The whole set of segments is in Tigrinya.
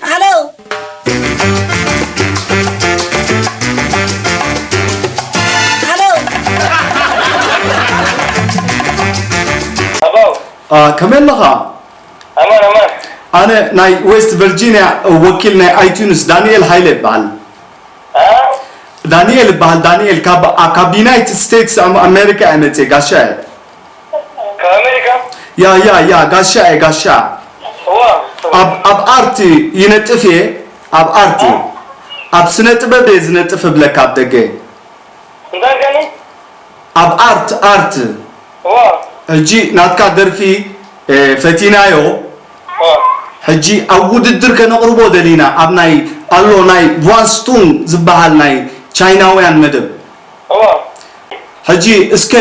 ሃሎ። ሃሎ። ኣባው። ኣ፣ ከመይ ኣለኻ? ኣማን፣ ኣማን። ኣነ ናይ ዌስት ቨርጂንያ ወኪል ናይ ኣይቱንስ ዳንኤል ሃይለ ይበሃል። ኣ? ዳንኤል ይበሃል። ዳንኤል ካብ፣ ኣ፣ ካብ ዩናይትድ ስቴትስ ኣም-፣ ኣሜሪካ እየ መፅየ፣ ጋሻ እየ። ካብ ኣሜሪካ? ያ፣ ያ፣ ያ፣ ጋሻ እየ፣ ጋሻ። እዋ። ኣብ፣ ኣብ ኣርት ይነጥፍ እየ፣ ኣብ ኣርት። ኣ? ኣብ ስነ ጥበብ እየ ዝነጥፍ እብለካ ኣብ ደገ። እንታይ ከኒ? ኣብ ኣርት፣ ኣርት። እዋ። ሕጂ ናትካ ደርፊ፣ እ፣ ፈቲናዮ። እዋ። ሕጂ ኣብ ውድድር ከነቕርቦ ደሊና፣ ኣብ ናይ፣ ኣሎ ናይ ቫን ስቱን ዝበሃል ናይ ቻይናውያን መደብ። እዋ። ሕጂ እስከ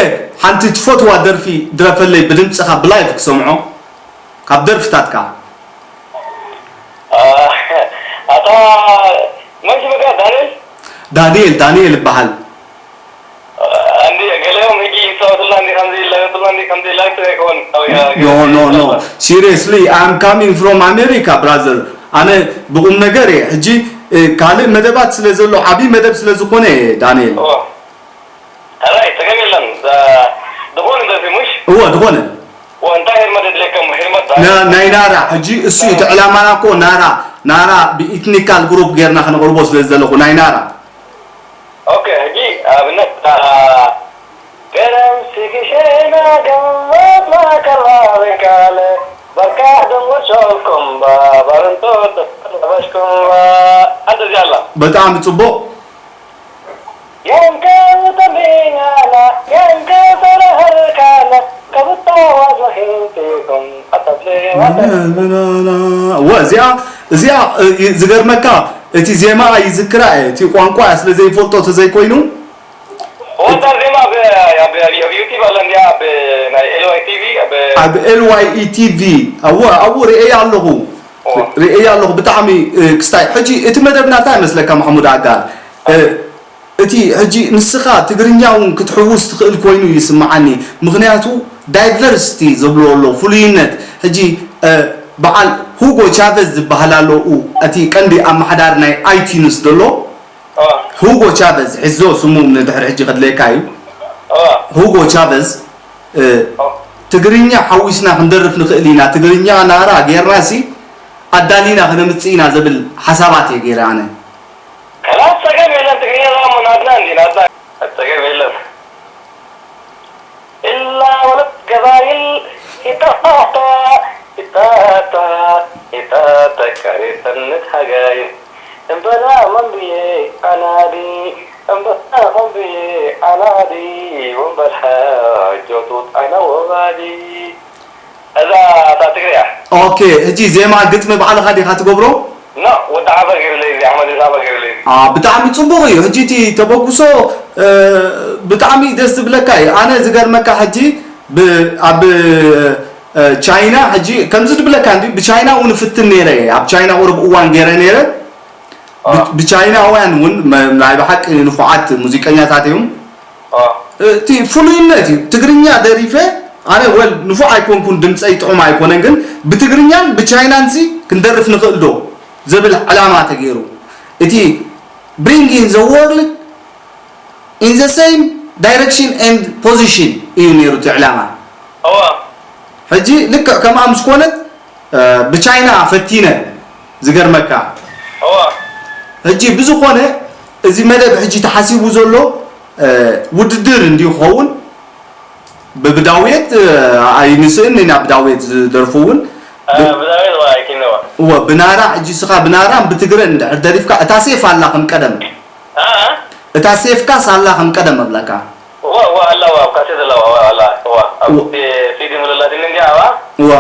ሓንቲ ትፈትዋ ደርፊ ድረፈለይ ብድምፅኻ ብላይቭ ክሰምዖ። ካብ ደርፍታትካ። ኣ፣ ኣታ መን ሽምካ? ዳንኤል? ዳንኤል፣ ዳንኤል ይበሃል። ኣንዲ ገለኦም ሕጂ ይፃወቱላ እንዲ ከምዚ ይላገጡላ እንዲ ከምዚ ይላገጡ ኣይኮን። No, no, no. Seriously, I'm coming from America, brother. ኣነ ብቁም ነገር እየ። ሕጂ፣ እ፣ ካልእ መደባት ስለ ዘሎ፣ ዓብዪ መደብ ስለ ዝኾነ እየ፣ ዳንኤል። እዋ። ሕራይ፣ ጸገም የለን። ዛ-፣ ዝኾነ ደርፊ ሙሽ? እወ፣ ዝኾነ። ወ-፣ እንታይ ሄርመት የድልየካ እሞ? ሄርመት ና-፣ ናይ ናራ፣ ሕጂ እሱ እዩ እቲ ዕላማና እኮ፣ ናራ፣ ናራ ብኢትኒካል ግሩፕ ጌርና ከነቕርቦ ስለ ዘለኹ፣ ናይ ናራ። ኦኬ፣ ሕጂ ኣብነት፣ ታ-፣ ገረም ሲኪሼና ገመትና ከላበን ካለ፣ በርካ ደንጎሾልኩም ባ፣ ባርንቶ ተፈለበሽኩም ባ። ኣንተ እዚኣ ኣላ። በጣም ጽቡቕ። እወ፣ እዚኣ፣ እዚኣ፣ እ፣ ዝገርመካ፣ እቲ ዜማ ይዝክራ እየ፣ እቲ ቋንቋ ስለ ዘይፈልጦ ተዘይኮይኑ። እወ፣ እታ ዜማ ኣብ፣ ኣብ፣ ኣብ፣ ኣብ ዩቲብ ኣላ እንድያ፣ ኣብ ናይ ኤል ዋይ ቲ ቪ፣ ኣብ ኣብ ኤል ዋይ ኢ ቲ ቪ፣ እወ፣ ኣብኡ ርእየ ኣለኹ። እወ። ርእየ ኣለኹ፣ ብጣዕሚ፣ እ፣ ክስታይ። ሕጂ እቲ መደብና እንታይ ይመስለካ፣ ማሕሙድ ኣጋር? እ፣ እቲ ሕጂ ንስኻ ትግርኛ እውን ክትሕውስ ትኽእል ኮይኑ እዩ ይስምዓኒ። ምኽንያቱ ዳይቨርሲቲ ዝብልዎ ኣሎ፣ ፍሉይነት። ሕጂ፣ እ፣ በዓል ሁጎ ቻቨዝ ዝበሃል ኣሎ፣ ኡ፣ እቲ ቀንዲ ኣመሓዳሪ ናይ ኣይቲዩንስ ዘሎ፣ ኦ። ሁጎ ቻቨዝ፣ ሕዞ ስሙ ንድሕሪ ሕጂ ከድልየካ እዩ። ኦ። ሁጎ ቻቨዝ፣ እ፣ ኦ። ትግርኛ ሓዊስና ክንደርፍ ንኽእል ኢና፣ ትግርኛ ናራ ጌርናሲ ኣዳሊና ከነምጽእ ኢና ዝብል ሓሳባት እየ ገይረ ኣነ። ከላስ ጸገም የለን፣ ትግርኛ ዛሞ ናትና እንዲ ናትና። ጸገም የለን። እላ ወለት ገባይል ሂታታ ሂታታ ሂታታ ካሬተነት ሃጋይን እምበላ መንብዬ ኣናዲ እምበላ መንብዬ ኣናዲ ወንበል ሓጆቱ ጣና ወባዲ። እዛ እታ ትግርያ። ኦኬ፣ ሕጂ ዜማ ግጥሚ ባዕልኻ ዲኻ ትገብሮ? ኖ፣ ወዲ ዓባ ገይሩለይ፣ እዚ ኣሕመድ ዓባ ገይሩለይ። አ፣ ብጣዕሚ ጽቡቕ እዩ። ሕጂ እቲ ተበግሶ፣ እ፣ ብጣዕሚ ደስ ዝብለካ እዩ። ኣነ ዝገርመካ ሕጂ ብ-፣ ኣብ፣ እ፣ ቻይና ሕጂ ከምዚ ዝብለካ እንዲ ብቻይና እውን እፍትን ነይረ እየ። ኣብ ቻይና ቁሩብ እዋን ገይረ ነይረ። ብ-፣ አ። ብቻይናውያን እውን መ-፣ ናይ ብሓቂ ንፉዓት ሙዚቀኛታት እዮም። አ። እቲ ፍሉይነት እዩ። ትግርኛ ደሪፈ፣ ኣነ ወል ንፉዕ ኣይኮንኩን፣ ድምፀይ ጥዑም ኣይኮነን፣ ግን ብትግርኛን ብቻይናንሲ ክንደርፍ ንኽእል ዶ ዝብል ዕላማ ተገይሩ። እቲ bring in the world in the same direction and position እዩ ነይሩ እቲ ዕላማ። እዋ። ሕጂ ልክዕ ከምኣ ምስ ኮነት፣ እ፣ ብቻይና ፈቲነ፣ ዝገርመካ። እዋ። ሕጂ ብዝኾነ፣ እዚ መደብ ሕጂ ተሓሲቡ ዘሎ፣ እ፣ ውድድር እንዲዩ ክኸውን፣ ብ-፣ ብዳውየት፣ እ፣ ኣይንስእን ኢና፣ ብዳውየት ዝደርፉ እውን። እ፣ ብ-፣ ብዳውየት እዋ፣ ኣይኪነዋ። እወ፣ ብናራ፣ ሕጂ ስኻ ብናራን ብትግረን እንድሕር ደሪፍካ፣ እታ ሴፍ ኣላ ከም ቀደም። እ፣ እ? እታ ሴፍካስ ኣላ ከም ቀደም እብለካ። እዋ፣ እዋ፣ ኣላ፣ እዋ፣ ኣብ ካሴት ኣላ፣ እዋ፣ ኣላ፣ እዋ፣ ኣብ እዋ። ሲ-፣ ሲዲ ምልላትኒ እንዲያ፣ እዋ። እዋ።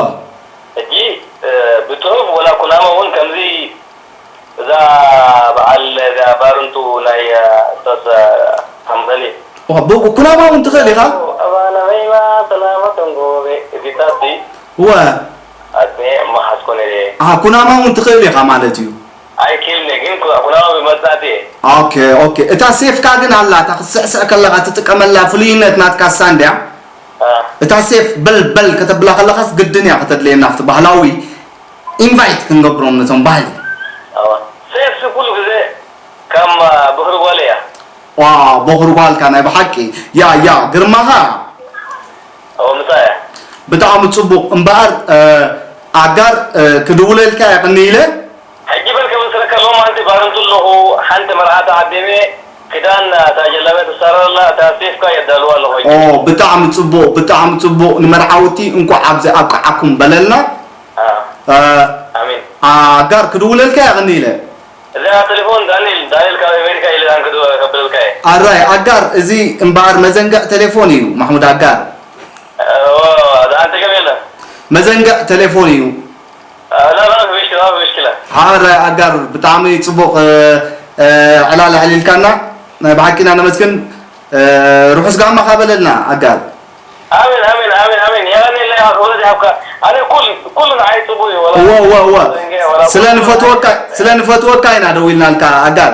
ሕጂ፣ እ፣ ብጽሑፍ ወላ ኩናማ እውን ከምዚ እዛ በዓል እዚኣ ባርንቱ ናይ፣ እ፣ ኡስታዝ፣ እ፣ ሓምዘሊ። እዋ፣ ብ-፣ ኩናማ እውን ትኽእል ኢኻ? ኣባና መይማ ሰላመ ተንጎቤ እዚታት ሲ። እዋ። ኣድሜ መሓዝኮ ነይረ። ኣሃ፣ ኩናማ እውን ትኽእል ኢኻ ማለት እዩ። ኣይክልኒ ግን ኩ- ኩናማ ብመጽናዕቲ እየ። ኦኬ፣ ኦኬ። እታ ሴፍካ ግን ኣላ፣ እታ ክትስዕስዕ ከለኻ ትጥቀመላ ፍሉይነት ናትካ እሳ እንድያ። አ፣ እታ ሴፍ በል በል ከተብላ ከለኻስ ግድን እያ ከተድልየና፣ ኣብቲ ባህላዊ ኢንቫይት ክንገብሮም ነቶም ባህሊ። ኣዋ። ሴፍ ኩሉ ግዜ ከም አ፣ ብኽሪ ጓል እያ። ዋ፣ ቦኽሪ ጓልካ ናይ ብሓቂ። ያ፣ ያ፣ ግርማኻ። ኣዎ፣ ምሳያ። ብጣዕሚ ጽቡቕ። እምበኣር፣ እ፣ ኣጋር፣ እ፣ ክድውለልካ እየ ቅኒ ኢለ። ሕጂ በል ከመስለካ፣ ሎማዓንቲ ባርንቱ ኣለኹ፣ ሓንቲ መርዓ ተዓዲመ፣ ክዳን እታ ጀላብያ ትሳረር ኣላ፣ እታ ሴፍካ የዳልዋ ኣለኹ ሕጂ። ኦ፣ ብጣዕሚ ጽቡቕ፣ ብጣዕሚ ጽቡቕ። ንመርዓውቲ እንኳዕ ኣብዚ ኣብቅዓኩም በለልና። አ፣ እ፣ ኣሜን። ኣጋር ክድውለልካ እየ ቅኒ ኢለ። እዚኣ ቴሌፎን ዳንኤል፣ ዳንኤል ካብ ኣሜሪካ ኢለ ኣንክዶ ከብለልካ እየ። ኣራይ ኣጋር፣ እዚ እምበኣር መዘንግዕ ቴሌፎን እዩ ማሕሙድ ኣጋር። ኦ፣ ኣንተ ገብ የለ። መዘንግዕ ቴሌፎን እዩ። لا لا في مشكلة، لا في مشكلة. ኣራይ ኣጋር፣ ብጣዕሚ ጽቡቕ፣ እ፣ እ፣ ዕላል ኣዕሊልካና። ናይ ብሓቂና ነመስግን። እ፣ ርሑስ ጋማ ካበለልና ኣጋር። ኣሜን ኣሜን ኣሜን ኣሜን። የቐንየለይ ኣኽብሮት ይሃብካ። ኣነ ኩል ኩሉ ንዓይ ጽቡቕ እዩ። ወላ እወ እወ እወ። ዘንገ ወላ ስለ ንፈትወካ፣ ስለ ንፈትወካ ኢና ደዊልናልካ ኣጋር።